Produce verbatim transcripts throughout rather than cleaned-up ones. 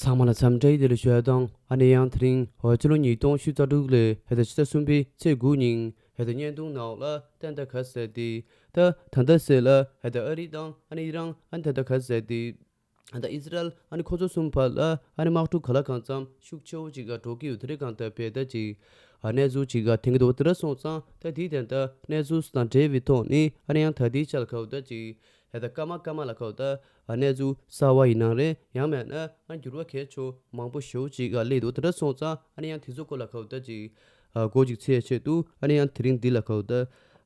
ཚང་མ་ལ་འཚམས་འདྲི་བདེ་ལེགས་ཞུ་ཡ་དང་། ཨ་ནི་ཡང་དེ་རིང་ཕྱི་ལོ་ཉིས་སྟོང་ཉི་ཤུ་རྩ་དྲུག་ལོའི་ཕྱི་ཟླ་གསུམ་པའི་ཚེས་དགུ་ཉིན་ཕྱི་ཟླ་བརྙན་ཐུང་ནང་ལ་ཏན་ཏན་ག་ཟེར་ཏེ། ད་ད་ལྟ་ཟེར་ལ་ཕྱི་ཟླ་ཨ་རི་དང་ཨ་ནི་ཨི་རན། ཨ་ནི་ད་ལྟ་ག་ཟེར་ཏེ། ད་ཨི་ཟི་རལ་ཨ་ནི་ཁོ་ཚོ་གསུམ་བར་ལ་ཨ་ནི་དམག་འཁྲུག་ག་ལ་གང་འཚམ་ཤུགས་ཆེ་བོ་ཅིག་འགྲོ་གི་ཡོད། དེ་རེད། གང་ལྟར་བས་ད་ཅིག་ཨ་གནས་ཚུལ་ཅིག་ཐོན་གྱི་འདུག་དེ་འདྲ་སོང་ཙང་ད་དེའི་དོན་དག་གནས་ཚུལ་དང་འབྲེལ་བའི་ཐོག་ནས་ཨ་ནི་ཡང་ད་ལྟའི་ཆར་ལ་ག་བོ་ད་ཅིག་ཨ་ད་སྐར་མ་སྐར་མ་ལ་ག་བོ་ད་ཨ་གནས་ཚུལ་གསར་བ་ཡིན་ནའང་རེད། ཡང་མིན་ན་ཨ་འགྱུར་བ་གལ་ཆེ་མང་པོ་ཞེ་པོ་ཅིག་སླེབས་འདུག་དེ་འདྲ་སོང་ཙང་ཨ་ནི་ཡང་དེ་ཚོ་སྐོར་ལ་ག་བོ་ད་ཅིག་ཨ་སྐོར་ཅིག་འཚོལ་ཆེད་དུ་ཨ་ནི་ཡང་དེ་རིང་འདི་ལ་ག་བོ་ད་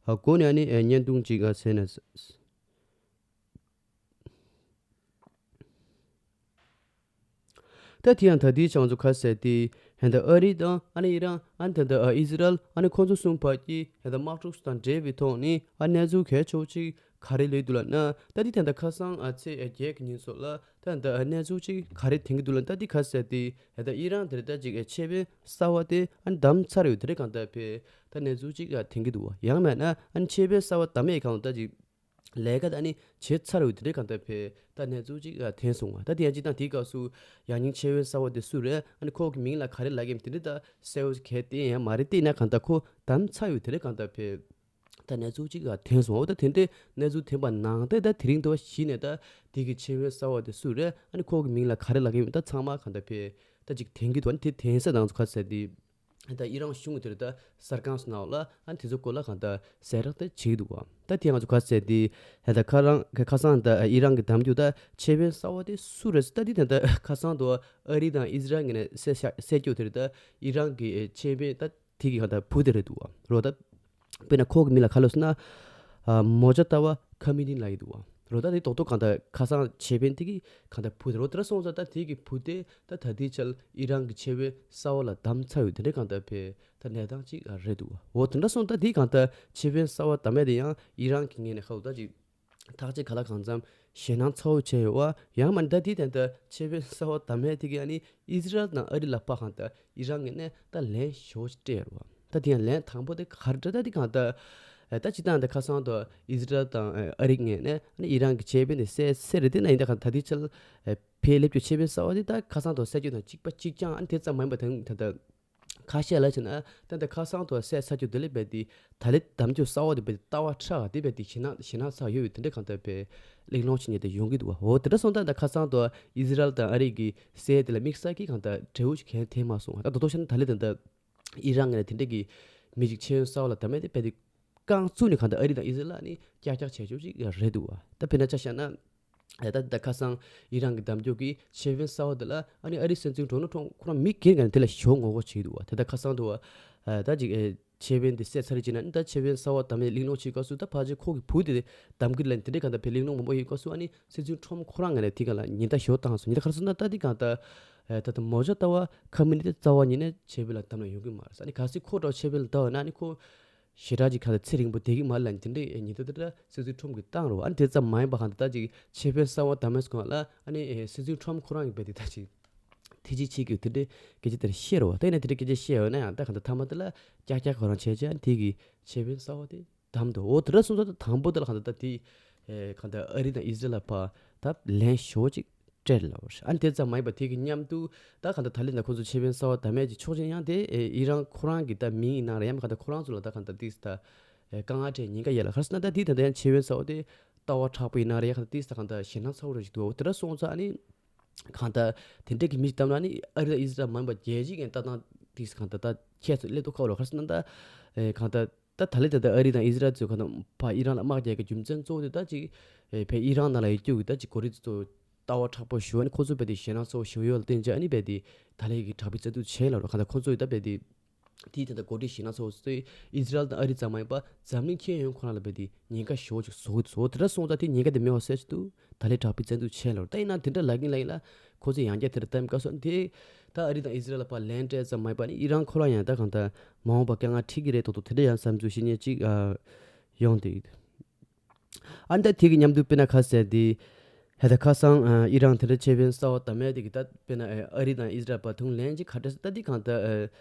ཨ་སྐོར་ནས་ཨ་ནི་ཨ་བརྙན་ཐུང་ཅིག་ཨ་བཟོས་ནས། ད་དེ་ཡང་ད་ལྟའི་བྱུང་ཚུལ་ག་ཟེར་ཏེ། ད་ལྟ་ཨ་རི་དང་ཨ་ནི་ཨི་རན། ཨ་ནི་ད་ལྟ་ཨ་ཨི་ཟི་རལ་ཨ་ནི་ཁོང་ཚོ་གསུམ་བར་གྱི་ད་ལྟ་དམག་འཁྲུག་དང་འབྲེལ་བའི་ཐོག་ནས་ཨ་གནས་ཚུལ་གལ་ཆེ་བོ་ཅིག་ག་རེ་སླེབས་འདུག་ལབ་ན། ད་དེ་ད་ལྟ་ཁ་སང་ཨ་ཚེས་བརྒྱད་ཀྱི་ཉིན་སོགས་ལ་ད་ལྟ་ཨ་གནས་ཚུལ་ཅིག་ག་རེ་ཐོན་གྱི་འདུག་ལབ་ན། ད་དེ་ག་ཟེར་ཏེ། ད་ལྟ་ཨི་རན་དེར་ད་ཅིག་ཨ་ཆེད་དཔོན་གསར་བ་དེ་ཨ་བདམས་ཚར་ཡོད། དེ་རེད། གང་ལྟར་བས་ད་གནས་ཚུལ་ཅིག་ཨ་ཐོན་གྱི་འདུག་བ། ཡང་མིན་ན་ཨ་ཆེད་དཔོན་གསར་བ་བདམས་ཡས་གང་ད་ཅིག་ལས་ཀ་ད་ནི་བྱས་ཚར་ཡོད། དེ་འདྲའི་གང་ལྟར་བས་ད་གནས་ཚུལ་ཅིག་ཨ་ཐོན་སོང་བ། ད་དེ་ཡང་སྤྱིར་བཏང་དེའི་སྐབས་སུ་ཡང་སྙིང་ཆེ་བའི་གསར་བ་དེ་སུ་རེད། ཨ་ནི་ཁོ་གི་མིང་ལ་ག་རེ་ལབ་ཀྱི་ཡོད་དེ་འདྲ་ད་གསལ་བོ་ཞིག་གལ་ཏེ་ཡང་མ་རེད། དེ་ན་གང་ལྟར་ཁོ་བདམས་ཚར་ཡོད། དེ་འདྲའི་གང་ལྟར་བས་ད་གནས་ཚུལ་ཅིག་ཨ་ཐོན་སོང་བ། ད་དེ་འདྲའི་གནས་ཚུལ་ཐོན་པ་ནང་ད་ད་དེ་རིང་དུ་བ་གཞི་ནས་ད་དེ་གི་ཆེ་བའི་གསར་བ་དེ་སུ་རེད། ཨ་ནི་ཁོ་གི་མིང་ལ་ག་རེ་ལབ་ཀྱི་ཡོད་ད་ཚང་མ་གང་ལྟར་བས་ད་ཅིག་ཐོན་གྱི་འདུག་ཨ་ནི་དེ་ཐོན་ས་དང་ཚོ་ག་ཟེར་ཏེ། ད་ཨི་རན་གཞུང་གི་དེར་ད་གསར་ཁང་སོགས་ནང་ལ་ཨ་ནི་དེ་ཚོ་སྐོར་ལ་གང་ལྟར་གསལ་བསྒྲགས་དེ་བྱེད་ཀྱི་འདུག་བ། ད་དེ་ང་ཚོ་ག་ཟེར་ཏེ། ད་ཁ་རང་ཁ་སང་ད་ཨི་རན་གྱི་གདམ་རྒྱུ་ད་ཆེད་དཔོན་གསར་བ་དེ་སུ་རེད་ཟེར། ད་དེ་ད་ད་ཁ་སང་དུ་ཨ་རི་དང་ཨི་ཟི་རལ་ངོས་ནས་གསལ་གསལ་རྒྱུ་དེར་ད་ཨི་རན་གྱི་ཆེད་དཔོན་ད་དེ་གི་གང་ལྟར་བུ་དེ་རེད་འདུག་བ། རོ་ད་དཔེར་ན་ཁོ་གི་མིང་ལ་ག་ལབ་ཟེར་ན། ཨ་མོ་ཇ་ཏ་བ་ཁ་མི་ནི་ལབ་ཀྱི་འདུག་བ། རོ་ད་དེ་རྡོག་རྡོག་གང་ལྟར་ཁ་སང་ཆེད་དཔོན་དེ་གི་གང་ལྟར་བུ་དེ་རོ། དེ་འདྲ་སོང་ཙང་ད་དེ་གི་བུ་དེ་ད་ད་ལྟའི་ཆར་ཨི་རན་གྱི་ཆེད་དཔོན་གསར་བ་ལ་བདམས་ཚར་ཡོད། དེ་འདྲའི་གང་ལྟར་བས་ད་གནས་སྟངས་ཅིག་རེད་འདུག་བ། འོ་དེ་འདྲ་སོང་ད་དེ་གང་ལྟར་ཆེད་དཔོན་གསར་བ་བདམས་ཡས་དེ་ཡང་ཨི་རན་གྱི་ངོས་ནས་ཁ་ལོ་ད་ཅིག་ཐག་གཅོད་ག་ལ་གང་འཚམ་ཞེད་སྣང་ཚ་བོ་བྱས་ཡོད་བ། ཡང་མ་ད་དེ་ད་ལྟ་ཆེད་དཔོན་གསར་བ་བདམས་ཡས་དེ་གི་ཨ་ནི་ཨི་ཟི་རལ་དང་ཨ་རི་ལ་ཕ་གང་ལྟར་ཨི་རན་ངོས་ནས་ད་ལན་ཞོ་ཅིག་སྤྲད་ཡོད་བ། ད་དེ་ཡང་ལན་དང་པོ་དེ་ག་རེ་ད་དེ་གང་ལྟར་ཨ་ད་སྤྱིར་བཏང་ད་ཁ་སང་དུ་ཨི་ཟི་རལ་དང་ཨ་རི་ངོས་ནས་ཨ་ནི་ཨི་རན་གྱི་ཆེད་དཔོན་དེ་བསད་བསད་རེད། དེ་ན་ཡིན་ད་གང་ད་དེ་ཆར་ཨ་ཕེ་ལེབ་ཀྱི་ཆེད་དཔོན་གསར་བ་དེ་ད་ཁ་སང་དུ་བསད་རྒྱུ་དང་གཅིག་པ་གཅིག་རྐྱང་། ཨ་ནི་དེ་ཙམ་མ་ཡིན་པ་དང་ད་ལྟ་ཁ་ཤས་ལ་བྱས་ན་ད་ལྟ་ཁ་སང་དུ་བསད་ཚར་རྒྱུ་དེ་ལས་རྦད་དེ་ད་ལེ་གདམ་རྒྱུ་གསར་བ་དེ་རྦད་དེ་ལྟ་བ་ཁྲག་དེ་རྦད་དེ་ཞེད་སྣང་ཞེད་སྣང་ཚ་ཡོད་ཡོད་དེ་འདྲ་གང་ལྟར་བས་གླེང་སློང་བྱེད་མཁན་དེ་ཡོང་གི་འདུག་བ། འོ་དེ་འདྲ་སོང་ཙང་ད་ཁ་སང་དུ་ཨི་ཟི་རལ་དང་ཨ་རི་གི་བསད་དེ་ལ་དམིགས་བསལ་གྱི་གང་ལྟར་འབྲས་བུ་ཞིག་གང་ཐེབས་མ་སོང་བ། ད་རྡོག་རྡོག་བཤད་ན་ད་ལེ་ད་ལྟ་ཨི་རན་ངོས་ནས་དེ་འདྲ་གི་མི་ཞིག་ཆེད་དཔོན་གསར་བ་ལ་བདམས་ཡས་དེ་རྦད་དེ་རྐང་བཙུགས་ནས་གང་ལྟར་ཨ་རི་དང་ཨི་ཟི་རལ་ལ་ནི་ཀྱག་ཀྱག་བྱས་ཆོག་ཅིག་རེད་འདུག་བ། ད་དཔེར་ན་ཆ་བཞག་ན། ད་ད་ཁ་སང་ཨི་རན་གྱི་གདམ་རྒྱུ་གི་ཆེད་དཔོན་གསར་བ་དེ་ལ་ཨ་ནི་ཨ་རིའི་སྲིད་འཛིན་ཌོ་ནལ་ཊམ་ཁོ་རང་མི་སྒེར་ངོས་ནས་དེ་ལ་ཞོ་ངོ་རྒོལ་བྱེད་ཀྱི་འདུག་བ། ད་ད་ཁ་སང་དུ་བ། ད་ཅིག་ཨེ་ཆེད་དཔོན་དེ་བསད་ཚར་རེད་ཅེ་ན་ནི་ད་ཆེད་དཔོན་གསར་བ་བདམས་ནས་གླེང་སློང་བྱེད་སྐབས་སུ་ད་ཕལ་ཆེར་ཁོ་གི་བུ་དེ་བདམས་གི་རེད་ལབ་ནས་དེ་འདྲའི་གང་ལྟར་བས་གླེང་སློང་མང་པོ་ཡོད་སྐབས་སུ་ཨ་ནི་སྲིད་འཛིན་ཊམ་ཁོ་རང་ངོས་ནས་དེ་ག་ལ་ཉེན་བརྡ་ཞོ་བཏང་སོང་། ཉེན་བརྡ་ག་རེ་སོང་ན་ད་དེ་གང་ལྟར་ཨེ་ད་ད་མོ་ཇ་ཏ་བ་ཁ་མི་ནི་དེ་རྩ་བ་ཉིད་ནས་ཆེད་དཔོན་ལ་བདམས་ན་ཡོང་གི་མ་རེད། ཨ་ནི་གལ་སྲིད་ཁོ་འདྲ་ཆེད་དཔོན་ལ་བདམས་ན་ཨ་ནི་ཁོ་ཞེ་དྲག་ཅིག་གང་ལྟར་ཚེ་རིང་པོ་བསྡད་ཀྱི་མ་རེད་ལབ་ནས་དེ་འདྲའི་ཉེན་བརྡ་དེ་འདྲ་སྲིད་འཛིན་ཁྲོམ་གྱིས་བཏང་རོགས། ཨ་ནི་དེ་ཙམ་མ་ཡིན་པ་གང་ལྟར་ད་ཅིག་ཆེད་དཔོན་གསར་བ་བདམས་མེད་སྐོར་ལ་ཨ་ནི་སྲིད་འཛིན་ཁྲོམ་ཁོ་རང་གིས་རྦད་དེ་ད་ཅིག་ཐེ་ཇུས་བྱེད་ཀྱི་ཡོད་དེ་འདྲའི་སྐད་ཆ་དེ་འདྲ་བཤད་རོགས། ད་ཡིན་ན་དེ་འདྲའི་སྐད་ཆ་བཤད་ཡོད་ན་ཡང་ད་གང་ལྟར་མཐའ་མ་དེ་ལ་ཀྱག་ཀྱག་ཁོ་རང་བྱས་བྱས་ཨ་ནི་དེ་གི་ཆེད་དཔོན་གསར་བ་དེ་བདམས་འདུག་འོ་དེ་འདྲ་སོང་ཙང་ད་དང་པོ་དེ་ལ་གང་ལྟར་ད་དེ་གང་ལྟར་ཨ་རི་དང་ཨི་ཟི་རལ་ལ་ཕར་ད་ལན་ཞོ་ཅིག་སྤྲད་ལབ་རེད། ཨ་ནི་དེ་ཙམ་མ་ཡིན་པ་དེ་གི་མཉམ་དུ་ད་གང་ལྟར་ད་ལན་ད་ཁོ་ཚོ་ཆེད་དཔོན་གསར་བ་བདམས་ཡས་ཀྱི་ཆོག་མཆན་ཡང་དེ་ཨེ་ཨི་རན་ཁོ་རང་གི་ད་མིང་ཡིན་ན་རེད། ཡང་མིན་གང་ལྟར་ཁོ་རང་ཚོ་ལ་ད་གང་ལྟར་ཏིས་ད་ཨེ་དཀའ་ངལ་འཕྲད་ཉེན་ཁ་ཡོད་ལ། ག་རེ་ཟེར་ན་ད་དེ་ད་ལྟ་ཡང་ཆེད་དཔོན་གསར་བ་དེ་ལྟ་བ་དྲག་པོ་ཡིན་ན་རེད། ཡང་གང་ལྟར་ཏིས་ད་ཞེད་སྣང་ཚ་བོ་རེ་ཞིག་འདུག་འོ་དེ་འདྲ་སོང་ཙང་ཨ་ནི་གང་ལྟར་དེ་འདྲ་གི་མི་ཞིག་བདམས་ན་ནི་ཨ་རི་དང་ཨི་ཟི་རལ་མ་ཡིན་པ་རྒྱལ་སྤྱིའི་ངོས་ནས་ལྟ་སྟངས་ཏིས་གང་ལྟར་ད་ཁྱད་ཚོ་སླེབས་ཐུབ་ཁག་པོ་རེད། ག་རེ་ཟེར་ན་ད་ཨེ་གང་ལྟར་ད་ད་ལན་ད་ལྟ་ཨ་རི་དང་ཨི་ཟི་རལ་ཚོས་གང་ལྟར་ཕར་ཨི་རན་ལ་དམག་རྒྱག་གི་རྒྱུ་མཚན་གཙོ་བོ་དེ་ད་ཅིག་ཨེ་ཕར་ཨི་རན་ནང་ལ་ཡོད་རྒྱུ་གི་ད་ཅིག་གོ་རིམ་ཚོ་ལྟ་བ་དྲག་པོ་ཞུ་བ་ནི་ཁོ་ཚོ་རྦད་དེ་ཞེད་སྣང་ཚ་བོ་ཞུ་ཡོད་ལ་བརྟེན་བྱས་ཨ་ནི་རྦད་དེ་ད་ལན་གི་དྲག་པོའི་བཙན་འཛུལ་བྱས་ལབ་རོགས། གང་ལྟར་ཁོ་ཚོ་ཡི་ད་རྦད་དེ་དེའི་ད་ལྟ་གོ་སྒྲིག་ཞེད་སྣང་ཚ་བོ་ཚོས་ཨི་ཟི་རལ་དང་ཨ་རི་ཙམ་མ་ཡིན་པ་འཛམ་གླིང་ཁྱོན་ཡོངས་ཁོ་རང་ལ་རྦད་དེ་ཉེན་ཁ་ཞེ་པོ་ཅིག་བཟོ་གི་འདུག་འོ་དེ་འདྲ་སོང་ཙང་དེ་ཉེན་ཁ་དེ་མེད་པ་བཟོ་ཆེད་དུ་ད་ལན་དྲག་པོའི་བཙན་འཛུལ་བྱས་ལབ་རོགས། ད་ཡིན་ན་དེ་འདྲ་ལབ་ཀྱིན་ལབ་ཀྱིན་ལ་ཁོ་ཚོས་ཡང་བསྐྱར་དེ་འདྲ་བདམས་སྐབས་སུ་དེ་ད་ཨ་རི་དང་ཨི་ཟི་རལ་ལ་ཕར་ལན་སྤྲད་ཙམ་མ་ཡིན་པ་ནི་ཨི་རན་ཁོ་རང་ཡང་ད་གང་ལྟར་མ་འོངས་པ་དཀའ་ངལ་འཕྲད་ཀྱི་རེད་མདོག་མདོག་དེ་འདྲ་ཡང་བསམ་ཚུལ་བཤད་མཁན་ཅིག་ཨ་ཡོང་བསྡད་ཡོད། ཨ་ནི་ད་དེ་གི་མཉམ་དུ་དཔེར་ན་ག་རེ་ཟེར་དེ། ཧེ་ད་ཁ་སང་ཨི་རན་དེ་འདྲ་ཆེད་དཔོན་གསར་བ་བདམས་ཡས་དེ་གི་ད་དཔེར་ན་ཨ་རི་དང་ཨི་ཟི་རལ་བར་དུང་ལེན་ཅིག་ག་འདྲ་ཟེར་ད་དེ་གང་ལྟར་ཨ་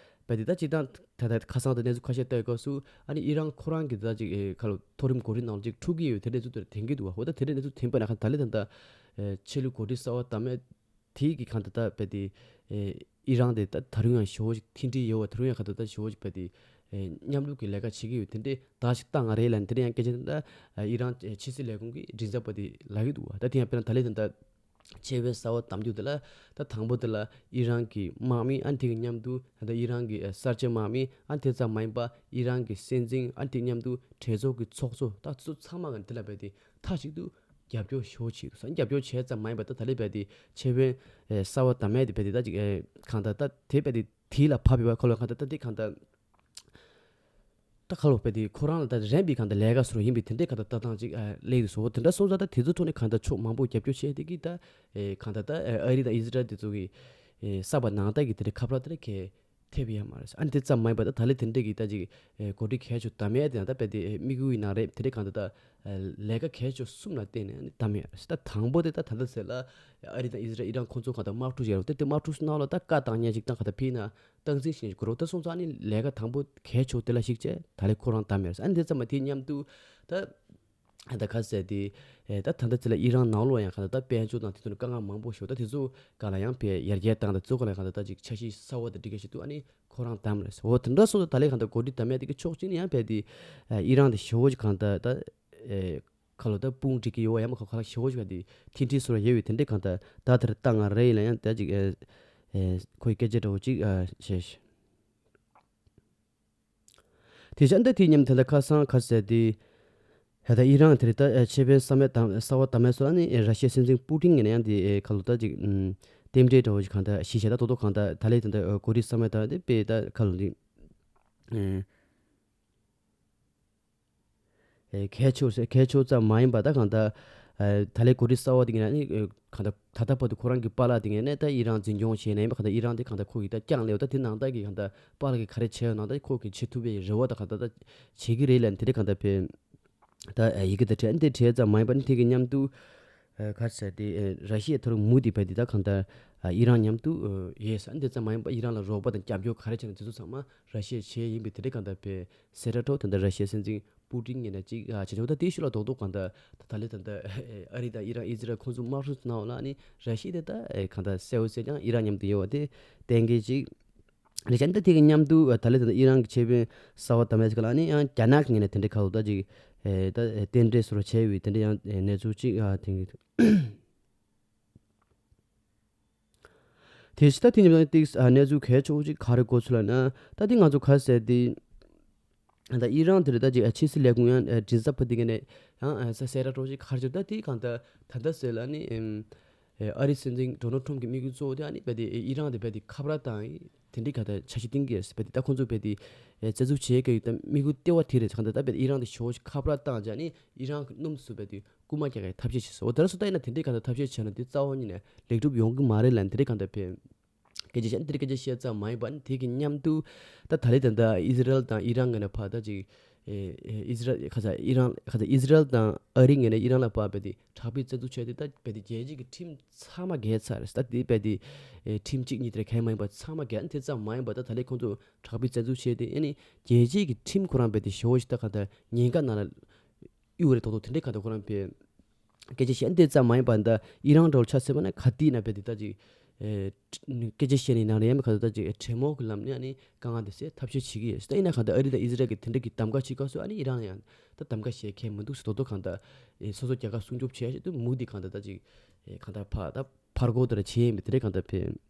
བས་དེ་ད་སྤྱིར་བཏང་ད་ད་ཁ་སང་ད་གནས་ཚུལ་ཁ་ཤས་ལྟ་ཡི་སྐབས་སུ་ཨ་ནི་ཨི་རན་ཁོ་རང་གི་ད་ཅིག་ཨེ་ཁ་ལོ་མཐོ་རིམ་གོ་སྒྲིག་ནང་ལ་ཅིག་འཁྲུག་གི་ཡོད་དེ་འདྲ་ཚུལ་དེ་འདྲ་ཐོན་གི་འདུག་བ། འོ་ད་དེ་འདྲ་གནས་ཚུལ་ཐོན་པ་ན་ཁ་ད་ལེ་ད་ད་ཨེ་ཆེད་ལས་གོ་སྒྲིག་གསར་བ་བདམས་ཡས། དེའི་གི་གང་ལྟར་ད་རྦད་དེ་ཨེ་ཨི་རན་དེ་ད་ད་རུང་ཡང་ཞེ་པོ་ཅིག་མཐུན་སྒྲིལ་ཡོད་པ། ད་རུང་ཡང་གང་ལྟར་ད་ཞེ་པོ་ཅིག་རྦད་དེ་ཨེ་མཉམ་རུབ་ཀྱི་ལས་ཀ་བྱེད་ཀྱི་ཡོད། དེ་འདྲའི་བརྡ་ཞིག་བཏང་བ་རེད་ལབ་ནས། དེ་འདྲ་ཡང་སྐད་ཆ་དེ་ད་ཨེ་ཨི་རན་ཨེ་ཕྱི་སྲིད་ལས་ཁུངས་ཀྱི་མགྲིན་ཚབ་པ་དེ་ལབ་ཀྱི་འདུག་བ། ད་དེ་ཡང་དཔེར་ན་ད་ལན་ད་ལྟ་ཆེད་དཔོན་གསར་པ་བདམས་རྒྱུ་དེ་ལ་ད་དང་པོ་དེ་ལ་ཨི་རན་གྱི་དམག་མི། ཨ་ནི་དེ་གི་མཉམ་དུ་ད་ལྟ་ཨི་རན་གྱི་ཨེ་གསར་བརྗེ་དམག་མི། ཨ་ནི་དེ་ཙམ་མ་ཡིན་པ་ཨི་རན་གྱི་སྲིད་འཛིན། ཨ་ནི་དེ་མཉམ་དུ་གྲོས་ཚོགས་ཀྱི་ཚོགས་གཙོ། ད་ཚོ་ཚང་མ་ག་དེ་ལ་རྦད་དེ་མཐའ་གཅིག་ཏུ་རྒྱབ་སྐྱོར་ཞེ་པོ་བྱེད་འདུག་ཟེར། རྒྱབ་སྐྱོར་བྱས་ཙམ་མ་ཡིན་པ་ད་ད་ལན་རྦད་དེ་ཆེད་དཔོན་ཨེ་གསར་པ་བདམས་ཡས་དེ་རྦད་དེ་ད་ཅིག་ཨེ་གང་ལྟར་ད་དེ་རྦད་དེ་དེ་ལ་བབས་ཡོད་པ། ཁོ་ལ་གང་ལྟར་ད་དེ་གང་ལྟར་ད་ཁ་ལོ་རྦད་དེ་ཁོ་རང་ལ་ད་རན་པའི་གང་ལྟར་ལས་ཀ་བཟོ་འདྲ་ཡིན་པའི་དེ་འདྲའི་གང་ལྟར་ལྟ་སྟངས་ཅིག་ཨ་སླེབས་འདུག་ཟེར། འོ་དེ་འདྲ་སོང་ཙང་ད་དེ་ཚོའི་ཐོག་ནས་གང་ལྟར་ཕྱོགས་མང་པོ་རྒྱབ་སྐྱོར་བྱས། དེ་གིས་ད་ཨེ་གང་ལྟར་ད་ཨེ་ཨ་རི་དང་ཨི་ཟི་རལ་དེ་ཚོ་གི་ཨེ་གསར་པ་ནང་ལྟ་གི་དེ་འདྲའི་ཁ་པར་དེ་འདྲ་གས་ཐེབས་ཡོད་མ་རེད། ཨ་ནི་དེ་ཙམ་མ་ཡིན་པ་ད་ད་ལན་དེ་འདྲའི་གི་ད་ཅིག་ཨེ་གོ་སྒྲིག་གལ་ཆེ་བདམས་ཡས་དེ་ཡང་ད་རྦད་དེ་ཨེ་དམིགས་ཡུལ་ཡིན་ན་རེད། དེ་འདྲའི་གང་ལྟར་ད་ཨེ་ལས་ཀ་གལ་ཆེ་གསུམ་ལ་བརྟེན་ནས་ཨ་ནི་བདམས་ཡོད་རེད། ད་དང་པོ་དེ་ད་ད་ལྟ་ཟེར་ལ་ཨ་རི་དང་ཨི་ཟི་རལ་ཨི་རན་ཁོང་ཚོ་གང་ལྟར་དམག་འཁྲུག་བྱས་རེད། དེ་དེ་དམག་འཁྲུག་ནང་ལ་ད་བཀའ་བཏང་མཁན་ཞིག་དང་གང་ལྟར་ཕིའ་ན་སྟངས་འཛིན་ཞིག་དགོས་རེད། ད་སོང་ཙང་ཨ་ནི་ལས་ཀ་དང་པོ་གལ་ཆེ་བོ་དེ་ལ་གཞིགས་བྱས་ད་ལན་ཁོ་རང་བདམས་ཡོད་རེད། ཨ་ནི་དེ་ཙམ་མ་དེ་མཉམ་དུ་ད་ཨ་ད་ག་ཟེར་དེ་ཨེ་ད་ད་ལྟ་ཚེ་ལ་ཨི་རན་ནང་ལོགས་ཡང་གང་ལྟར་ད་དཔལ་འབྱོར་དང་དེ་ཚོ་ནི་དཀའ་ངལ་མང་པོ་ཞིག་ད་དེ་ཚོ་གང་ལ་ཡང་ཕར་ཡར་རྒྱས་བཏང་། ད་གཙོ་བོ་ལ་གང་ལྟར་ད་ཅིག་འཆར་གཞི་གསར་པ་དང་སྒྲིག་ག་ཞིག་འདུག་ཨ་ནི་ཁོ་རང་བདམས་རེད་ཟེར། འོ་དེ་འདྲ་སོང་ཙང་ད་ལན་གང་ལྟར་གོ་སྒྲིག་བདམས་ཡས་དེ་གི་ཕྱོགས་གཅིག་ནས་ཡང་རྦད་དེ་ཨེ་ཨི་རན་དེ་ཞེ་པོ་ཅིག་གང་ལྟར་ད་ཨེ་ཁ་ལོ་ད་དཔུང་སྒྲིག་གི་ཡོད་པ་ཡང་མ་ཁ་ཁ་ཞེ་པོ་ཅིག་རྦད་དེ་མཐུན་སྒྲིལ་བཟོ་འདྲ་ཡོད་པའི་དེ་འདྲའི་གང་ལྟར་ད་དེར་ལྟ་ང་རེ་ཡིན་ལ་ཡང་ད་ཅིག་ཨེ་ཨེ་ཁོའི་སྐད་ཆ་འདྲ་བོ་ཅིག་ཨ་བྱས། དེ་བཞིན་ད་དེ་མཉམ་དེ་འདྲ་ཁ་སང་ག་ཟེར་དེ། ད་ཨི་རན་དེ་རེད། ད་ཆེད་དཔོན་གསར་མ་བདམས་གསར་པ་བདམས་མ་སོང་ཨ་ནི་ར་ཤི་ཡའི་སྲིད་འཛིན་པུ་ཏིན་ངོས་ནས་ཡང་དེ་ཁ་ལོ་ད་ཅིག་རྟེན་འབྲེལ་འདྲ་བོ་ཞིག་གང་ལྟར་གཞི་བཞག་ད་ཏོག་ཏོག་གང་ལྟར་ད་ལན་དེ་འདྲ་གོ་སྒྲིག་གསར་མ་བཏང་དེ་དཔེ་ད་ཁ་ལོ་འདི་གལ་ཆེ་ཟེར། གལ་ཆེ་ཙམ་མ་ཡིན་པ་ད་གང་ལྟར་ད་ལན་གོ་སྒྲིག་གསར་པ་དེ་ངོས་ནས་ཨ་ནི་གང་ལྟར་ད་ལྟ་བར་དུ་ཁོ་རང་གི་པཱ་ལགས་དེ་ངོས་ནས་ད་ཨི་རན་འཛིན་སྐྱོང་བྱས་ནས་ཡིན་པ། གང་ལྟར་ཨི་རན་དེ་གང་ལྟར་ཁོ་གིས་ད་བསྐྱངས་ལེ་བ། ད་དེ་ནང་ལྟར་གི་གང་ལྟར་པཱ་ལགས་ཀྱིས་ག་རེ་བྱས་ཡོད་ནང་ལྟར་ཁོ་གིས་བྱེད་ཐུབ་པའི་རེ་བ་ད་གང་ལྟར་ད་བྱེད་ཀྱི་རེད་ལབ་དེ་འདྲ་གང་ལྟར་བས་ད་ཡི་གེ་དེ་བྲིས། ཨ་ནི་དེ་བྲིས་ཙམ་མ་ཡིན་པ་ནི་དེ་གི་མཉམ་དུ་ག་རེ་ཟེར་དེ་ར་ཤི་ཡའི་ཐོག་མུ་མཐུད་བས་དེ་ད་གང་ལྟར་ཨི་རན་མཉམ་དུ་ཡོད་ཟེར། ཨ་ནི་དེ་ཙམ་མ་ཡིན་པ་ཨི་རན་ལ་རོགས་པ་དང་རྒྱབ་སྐྱོར་ག་རེ་བྱས་ན་དེ་ཚོ་ཚང་མ་ར་ཤི་ཡས་བྱས་ཡིན་པའི་དེ་འདྲ་གང་ལྟར་བས་གསལ་བསྒྲགས་ཐོག་ད་ལྟ་ར་ཤི་ཡའི་སྲིད་འཛིན་པུ་ཏིན་ངོས་ནས་ཅིག་ཨ་བྱས་ཆོག་ད་དེའི་ཤུལ་ལ་རྡོག་རྡོག་གང་ལྟར་ད་ད་ལན་ད་ལྟ་ཨ་རི་དང་ཨི་རན་ཨི་ཟི་རལ་ཁོང་ཚོ་དམག་འཁྲུག་གནང་བ་ལ་ཨ་ནི་ར་ཤི་ཡ་དེ་ད་གང་ལྟར་གསལ་པོ་གསལ་རྐྱང་ཨི་རན་མཉམ་དུ་ཡོད་པ་དེ་གཏན་འཁེལ་ཅིག་རེད་ཤག་ད་དེ་གི་མཉམ་དུ་ད་ལན་ད་ལྟ་ཨི་རན་གྱི་ཆེད་དཔོན་གསར་པ་བདམས་ཡས་ཅིག་ལ་ཨ་ནི་ཡང་རྒྱ་ནག་གི་ངོས་ནས་དེ་འདྲའི་ཁ་ལོ་ད་ཅིག་ད་རྟེན་འབྲེལ་བཟོ་འདྲ་བྱས་པའི་དེ་འདྲ་ཡང་གནས་ཚུལ་ཅིག་ཨ་དེང་གི་དེ་བཞིན་ད་དེ་ཉིན་ཏིག་ཨ་གནས་ཚུལ་གལ་ཆེ་བོ་ཅིག་ག་རེ་གོ་ཚུལ་ལབ་ན། ད་དེ་ང་ཚོ་ག་ཟེར་དེ། ད་ཨི་རན་དེ་རེད། ད་ཅིག་ཕྱི་སྲིད་ལས་ཁུངས་ཡང་མགྲིན་ཚབ་པ་དེ་ག་ནས་ཡང་ས་གསལ་བསྒྲགས་ཅིག་ག་རེ་བྱུང་། ད་དེ་གང་ལྟར་ད་ལྟ་ཟེར་ལ་ནི་ཨ་རིའི་སྲིད་འཛིན་ཌོ་ནལ་ཊམ་གྱི་དམིགས་ཡུལ་གཙོ་བོ་དེ་ཨ་ནི་རྦད་དེ་ཨི་རན་དེ་རྦད་དེ་ཁ་པར་བཏང་ཡིན་དེ་འདྲའི་ག་ད་འཆར་གཞི་བཏིང་གི་རེད། རྦད་དེ་ད་ཁོང་ཚོ་རྦད་དེ་བཙན་འཛུལ་བྱེད་ཀྱི་ཡོད། ད་དམིགས་ཡུལ་ལྟེ་བ་དེ་རེད། གང་ལྟར་ད་རྦད་དེ་ཨི་རན་དེ་ཞེ་པོ་ཞིག་ཁ་པར་བཏང་བྱས་ནི་ཨི་རན་གྱི་སྣུམ་ཚོ་རྦད་དེ་རྐུ་མ་རྒྱག་གི་ཐབས་ཤེས་བྱས་སོང་། འོ་དེ་འདྲ་སོང་ད་ཡིན་ན་དེ་འདྲའི་ག་ད་ཐབས་ཤེས་བྱས་ན་དེ་རྩ་བ་ཉིད་ནས་ལེགས་འགྲུབ་ཡོང་གི་མ་རེད་ལབ་ནས་དེ་འདྲའི་ག་ད་བས་སྐད་ཆ་བཤད་ནི་དེ་འདྲའི་སྐད་ཆ་བཤད་ཙམ་མ་ཡིན་པ་ནི་དེ་གི་མཉམ་དུ་ད་ད་ལན་ད་ལྟ་ཨི་ཟི་རལ་དང་ཨི་རན་ངོས་ནས་ཕར་ད་ཅིག་ཨེ་ཨེ་ཨི་ཟི་རལ་ག་ས་ཨི་རན་ག་ས་ཨི་ཟི་རལ་དང་ཨ་རི་ངོས་ནས་ཨི་རན་ལ་ཕར་རྦད་དེ་དྲག་པོའི་བཙན་འཛུལ་བྱས་ཏེ་ད་རྦད་དེ་རྒྱལ་སྤྱི་གི་ཁྲིམས་ཚང་མ་འགལ་ཚར་རེད། ད་དེ་རྦད་དེ་ཨེ་ཁྲིམས་གཅིག་གཉིས་དེ་འདྲ་གང་ཡང་མ་ཡིན་པ་ཚང་མ་འགལ། དེ་ཙམ་མ་ཡིན་པ་ད་ད་ལན་ཁོང་ཚོ་དྲག་པོའི་བཙན་འཛུལ་བྱས་ཏེ་ཨ་ནི་རྒྱལ་སྤྱི་གི་ཁྲིམས་ཁོ་རང་རྦད་དེ་ཞེ་པོ་ཞིག་ད་ག་ད་ཉེན་ཁ་ནང་ལ་གཡུག་རེད། ཏོག་ཏོག་དེ་འདྲའི་ག་ད་ཁོ་རང་བས་སྐད་ཆ་བཤད་དེ་ཙམ་མ་ཡིན་པ་འདི་ཨི་རན་འདྲ་བོ་ཆ་མཚོན་པ་ན་ག་དུས་ན་རྦད་དེ་ད་ཅིག་ཨེ་སྐད་ཆ་བཤད་ནས་ནང་ལ་ཡང་མི་ག་ད་ད་ཅིག་གྲོས་མོལ་གྱི་ལམ་ནས་ཨ་ནི་དཀའ་ངལ་དེ་སེལ་ཐབས་ཤེས་བྱེད་ཀྱི་ཡོད། ད་ཡིན་ན་གང་ལྟར་ཨ་རི་དང་ཨི་ཟི་རལ་གྱི་དེ་འདྲ་གི་གདམ་ག་བྱེད་སྐབས་སུ་ཨ་ནི་ཨི་རན་ཡང་ད་གདམ་ག་བྱེད་མཁན་མི་འདུག་ཟེར། ཏོག་ཏོག་གང་ལྟར་ཨེ་སོ་སོ་རྒྱལ་ཁབ་སྲུང་སྐྱོབ་བྱེད་ཡ་ཞིག་ཏུ་མུ་མཐུད་གང་ལྟར་ད་ཅིག་ཨེ་གང་ལྟར་ཕར་ད་ཕར་རྒོལ་དེ་འདྲ་བྱེད་ཡིན་པའི་དེ་འདྲ་གང་ལྟར་བས།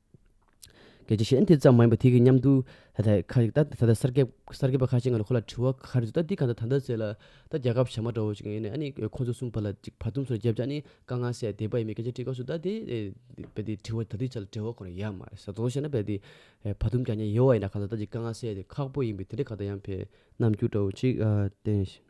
སྐད་ཆ་བཤད་དེ་ཙམ་མ་ཡིན་པ་དེ་གི་མཉམ་དུ་ད་ལྟ་ཁ་ད་ད་ལྟ་གསར་སྐྱེས་གསར་སྐྱེས་པ་ཁ་ཤས་ང་ལ་ཁོ་ལ་དྲི་བ་ག་རེ་འདུག་ད་འདི་གང་ལྟར་ད་ལྟ་ཟེར་ལ་ད་རྒྱལ་ཁབ་གཞན་མ་འདྲ་བོ་ཞིག་ཡིན་ནས་ཨ་ནི་ཁོང་ཚོ་གསུམ་བར་ལ་ཅིག་བར་འདུམ་སོགས་བརྒྱབ་བྱས་ནི་དཀའ་ངལ་སེལ་བསྡད་པ་ཡིན་མིན་སྐད་ཆ་དྲི་སྐབས་སུ་ད་དེ་རྦད་དེ་དྲི་བ་ད་དུས་ཆ་ལ་འབྲེལ་བ་ཁོ་རང་ཡོད་མ་རེད་ཟེར། དོ་བྱས་ན་རྦད་དེ་བར་འདུམ་རྒྱག་མཁན་ཡོད་པ་ཡིན་ན་གང་ལྟར་ད་ཅིག་དཀའ་ངལ་སེལ་དེ་ཁག་པོ་ཡིན་པའི་དེ་འདྲ་གང་ལྟར་ཡང་བས་རྣམ་འགྱུར་འདྲ་བོ་ཅིག་བསྟན།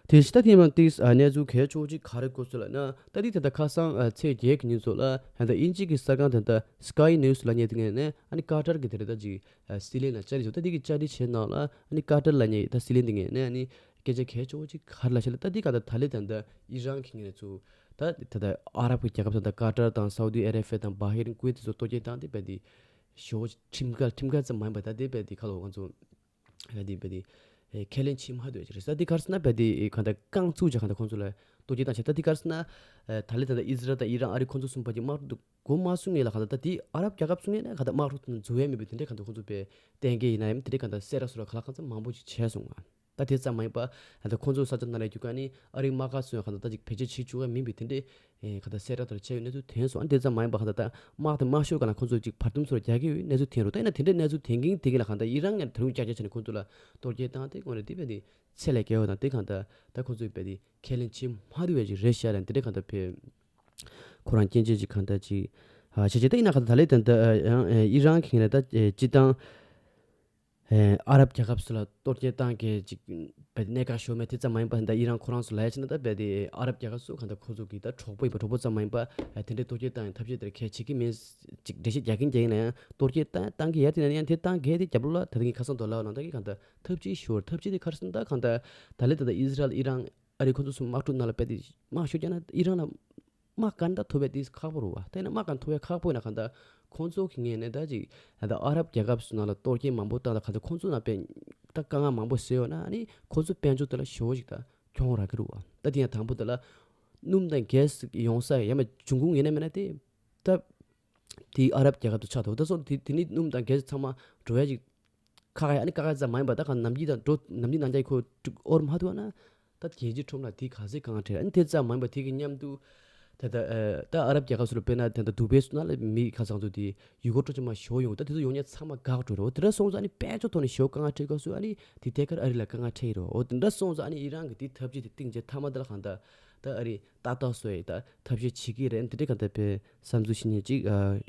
དེ་བཞིན་ད་ཐེངས་མ་ཏིག་གནས་ཚུལ་གལ་ཆེ་བོ་ཅིག་ག་རེ་གོ་སོང་ལབ་ན། ད་ཐེངས་ད་ལྟ་ཁ་སང་ཚེས་བརྒྱད་ཀྱི་ཉིན་ཚོ་ལ་ད་ལྟ་དབྱིན་ཇི་གི་གསར་ཁང་ད་ལྟ་Sky News་ལབ་མཁན་དེ་ངོས་ནས་ཨ་ནི་ཀ་ཏར་གྱི་དེ་རེད་ད་ཅིག་སྲིད་བློན་ལ་བཅར་འདྲི་བྱུང་། ད་དེ་གི་བཅར་འདྲི་བྱས་ནང་ལ་ཨ་ནི་ཀ་ཏར་ལབ་མཁན་ད་སྲིད་བློན་དེ་ངོས་ནས་ཨ་ནི་སྐད་ཆ་གལ་ཆེ་བོ་ཅིག་ག་རེ་ལབ་ཤག་ལབ། ད་དེ་ག་ད་ད་ལན་ད་ལྟ་ཨི་རན་གྱི་ངོས་ནས་ཚུར་ད་ད་ལྟ་ཨ་རབ་ཀྱི་རྒྱལ་ཁབ་ད་ལྟ་ཀ་ཏར་དང་སའུ་ཏི་ཨ་ར་བྷི་ཡ་དང་བྷ་ཧེ་རིན་ཀུ་ཝེད་དེ་ཚོ་གཏོར་སྐྱོན་བཏང་སྟེ་རྦད་དེ་ཞེ་པོ་ཅིག་ཁྲིམས་འགལ་ཁྲིམས་འགལ་ཙམ་མ་ཡིན་པ་ད་དེ་རྦད་དེ་ཁ་ལོ་ང་ཚོ་ཨ་དེ་རྦད་དེ་ཨེ་ཁས་ལེན་བྱེད་མ་ཐུབ་ཡ་ཅིག་རེད་ཟེར། དེ་ག་རེ་ཟེར་ན་རྦད་དེ་ཨེ་གང་ལྟར་རྐང་བཙུགས་བྱས་གང་ལྟར་ཁོང་ཚོ་ལ་ གཏོར་སྐྱོན་བཏང་བྱས། ད་འདི་ག་རེ་ཟེར་ན། ཨ་ད་ལན་ད་ལྟ་ཨི་ཟི་རལ་དང་ཨི་རན་ཨ་རི་ཁོང་ཚོ་གསུམ་བར་གྱི་དམག་འཁྲུག་འདི་འགོ་མ་བཟུང་ངེས་ལ་གང་ལྟར་ད་འདི་ཨ་རབ་རྒྱལ་ཁབ་གསུམ་ངེས་ན་གང་ལྟར་དམག་འཁྲུག་འཛུགས་ཡས་མེད་པའི་དེ་འདྲའི་གང་ལྟར་ཁོང་ཚོ་དཔེ་གཏན་འཁེལ་ཡིན་ན་ཡང་དེ་འདྲའི་གང་ལྟར་གསལ་བསྒྲགས་སོགས་ལ་ག་ལ་གང་འཚམ་མང་པོ་ཞིག་བྱས་སོང་ང་། ད་དེ་ཙམ་མ་ཡིན་པ་ད་ལྟ་ཁོང་ཚོའི་ས་ཆ་ནང་ལ་རྒྱུག་ག་ནི་ཨ་རིའི་དམག་སྒར་ཚོས་གང་ལྟར་ད་ཅིག་བེད་སྤྱོད་བྱེད་བཅུག་ག་མིན་པའི་དེ་འདྲའི་ཨེ་གང་ལྟར་གསལ་བསྒྲགས་དེ་འདྲ་བྱས་ཡོད་གནས་ཚུལ་ཐོན་སོང་། ཨ་ནི་དེ་ཙམ་མ་ཡིན་པ་གང་ལྟར་ད་དམག་དང་དམག་ཤོར་གང་ལ་ཁོང་ཚོ་ཅིག་བར་འདུམ་སོགས་རྒྱག་གི་ཡོད་གནས་ཚུལ་ཐོན་རུང་། ད་ཡིན་ན་དེ་འདྲའི་གནས་ཚུལ་ཐོན་གིན་དེ་གིན་ལ་གང་ལྟར་ཨི་རན་ངས་ད་རུང་བསྐྱར་བསྐྱར་བྱས་ནས་ཁོང་ཚོ་ལ་གཏོར་སྐྱོན་བཏང་སྟེ་དངོས་གནས་དེ་བས་ནི་ཚད་ལས་བརྒལ་བ་དང་དེ་གང་ལྟར་ད་ཁོང་ཚོས་བས་དེ་ཁས་ལེན་བྱེད་མ་ཐུབ་པ་ཅིག་རེད་ཤག་ལ་དེ་འདྲའི་གང་ལྟར་བས་ཁོ་རང་སྐྱོན་བརྗོད་ཅིག་གང་ལྟར་ཅིག་ཨ་བྱས་བྱས། ད་ཡིན་ན་གང་ལྟར་ད་ལས་ད་ལྟ་ཡང་ཨི་རན་གིས་ད་སྤྱི་བཏང་ཨེ་ཨ་རབ་རྒྱལ་ཁབ་སུ་ལ་གཏོར་སྐྱོན་བཏང་མཁན་ཅིག་བས་གནད་འགག་ཤོར་མེད་དེ་ཙམ་མ་ཡིན་པ་ད་ཨི་རན་ཁོ་རང་ཚོ་ལ་ཡ་ཕྱིན་ན་ད་བས་དེ་ཨ་རབ་རྒྱལ་ཁབ་སུ་གང་ལྟར་ཁོ་ཚོ་གི་ད་གྲོགས་པོ་ཡིན་པ་གྲོགས་པོ་ཙམ་མ་ཡིན་པ་ཨེ་དེ་འདྲའི་གཏོར་སྐྱོན་བཏང་ཡང་ཐབས་ཤེས་དེར་གལ་བྱེད་ཀྱི་མིན་ཅིག་འགྲེལ་བཤད་རྒྱག་གིན་རྒྱག་གིན་ན་ཡང་གཏོར་སྐྱོན་བཏང་བཏང་གི་ཡ་དེ་ན་ཡང་དེ་བཏང་གལ་དེ་རྒྱབ་ལོགས་ལ་ད་ལྟ་ངས་ཁ་སང་དུ་ལབ་ནང་ད་གི་གང་ལྟར་ཐབས་ཇུས་ཤོར་ཐབས་ཇུས་དེ་ག་རེ་ཟེར་ན་ད་གང་ལྟར་ད་ལས་ད་ལྟ་ཨི་ཟི་རལ་ཨི་རན་ཨ་རི་ཁོ་ཚོ་གསུམ་དམག་འཁྲུག་ནང་ལ་བས་དེ་དམག་ཤོར་རྒྱག་ན་ཨི་རན་ལ་དམག་ག་འདྲ་ཐོབ་པའི་དེ་ཁག་པོ་རུ་བ། དེ་ན་དམག་ག་ཐོབ་པའི་ཁག་པོ་ཡིན་ན་གང་ལྟར་ཁོང་ཚོ་གི་ངོས་ནས་ད་ཅིག་ད་ལྟ་ཨ་རབ་རྒྱལ་ཁབ་སུ་ནང་ལ་གཏོར་སྐྱོན་མང་པོ་བཏང་ད་གང་ལྟར་ཁོང་ཚོ་ནང་དཔེ་ད་དཀའ་ངལ་མང་པོ་བཟོས་ཡོད་ན་ཨ་ནི་ཁོང་ཚོ་དཔལ་འབྱོར་དེ་ལ་ཞེ་པོ་ཅིག་ད་གྱོང་རག་གི་རུ་བ། ད་དེ་ཡང་དང་པོ་དེ་ལ་སྣུམ་དང་གྷེ་སི་ཡོང་ས་ཡང་མ་འབྱུང་ཁུངས་ཡིན་ན་མིན་ན་དེ་ད་དེ་ཨ་རབ་རྒྱལ་ཁབ་ཏུ་ཆགས་འདུག་ད་སོང་དེ་དེ་ནི་སྣུམ་དང་གྷེ་སི་ཚང་མ་འགྲོ་ཡ་ཅིག་ཁག་ཡ་ཨ་ནི་ཁག་ཡ་ཙམ་མ་ཡིན་པ་ད་གང་ནམ་རྒྱུན་དང་འགྲོ་ནམ་རྒྱུན་ནང་རྒྱ་ཁོ་ཨོར་མ་ཐུབ་ན་ད་རྒྱལ་སྤྱིའི་ཁྲོམ་ལ་དེ་ག་ཚད་དཀའ་ངལ་འཕྲད། ཨ་ནི་དེ་ཙམ་མ་ཡིན་པ་དེ་གི་མཉམ་དུ་ད་ད་ཨ་ད་ཨ་རབ་རྒྱལ་ཁབ་སུ་ལ་དཔེར་ན་ད་ད་དུ་བྷེ་སུ་ན་ལ་མི་ཁ་ཚང་ཚོ་དེ་ཡུལ་སྐོར་སྤྲོ་འཆམ་མ་ཞོ་ཡོང་ད་དེ་ཚོ་ཡོང་ཉ་ཚང་མ་འགག་འགྲོ་རོ། དེ་འདྲ་སོང་ཙང་ཨ་ནི་དཔལ་འབྱོར་ཐོག་ནས་ཞོ་དཀའ་ངལ་འཕྲད་སྐབས་སུ་ཨ་ནི་དེ་ཐད་ཀར་ཨ་རི་ལ་དཀའ་ངལ་འཕྲད་ཡི་རོ། འོ་དེ་འདྲ་སོང་ཙང་ཨ་ནི་ཨི་རན་གི་དེ་ཐབས་ཇུས་དེ་བཏིང་རྗེས་མཐའ་མ་དེ་ལ་གང་ད་ད་ཨ་རི་ཏག་ཏག་སོ་ཡི་ད་ཐབས་ཤེས་བྱེད་ཀྱི་རེད། འདི་འདྲའི་གང་ལྟར་བས་བསམ་ཚུལ་ཞིག་ཉེ་གཅིག་